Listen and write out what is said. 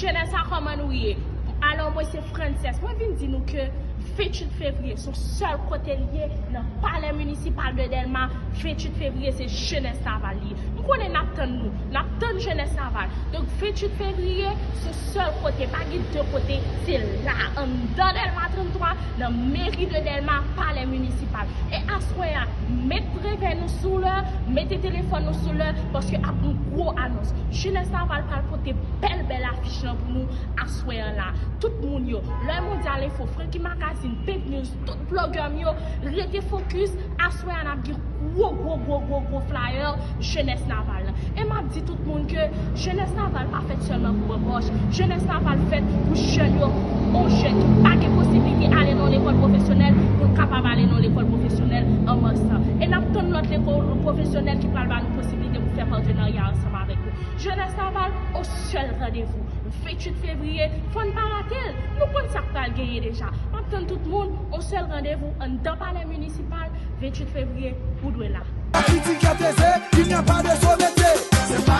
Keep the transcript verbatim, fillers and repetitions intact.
Jenès la, kòman nou ye? Alò, mwen se Frances. Mwen vin di nou ke venntuit fevriye, se sèl kote l ye nan palè minisipal de Dèlma. Venntuit fevriye, se Jenès Naval li ye. M konnen n ap tann nou. N ap tann Jenès Naval. Donk, venntuit fevriye, se sèl kote. Pa gen de kote. Se la, anndan Dèlma tranntwa, nan meri de Dèlma, palè minisipal. E aswè a, met revè nou sou lè, mete telefòn nou sou lè, paske ap gen gwo anons. Jenès Naval pral pote bèl, bèl afich lan pou nou aswè an la. Tout moun yo, Lè Mondyal Enfo, Francky Magazine, Pink News, tout blogè m yo, rete fokis. Aswè a n ap gen gwo, gwo, gwo, gwo, gwo flyer Jenès Naval lan. E m ap di tout moun ke Jenès Naval pa fèt sèlman pou bòbòch. Jenès Naval fèt pou jèn yo, yon jèn ki pa gen posiblite ale nan lekòl pwofesyonèl, pou l kapab ale nan lekòl pwofesyonèl an mas lan. E n ap tann lòt lekòl pwofesyonèl ki pral ba nou posiblite pou fè patenarya ansanm avèk nou. Jenès Naval, yon sèl randevou. Venntuit fevriye, fò n pa rate l. Nou konn sa k pral genyen deja. M ap tann tout moun, yon sèl randevou anndan palè minisipal, venntuit fevriye, ou dwe la. Kritik ateze, il n'y a pas de sommete. Se pa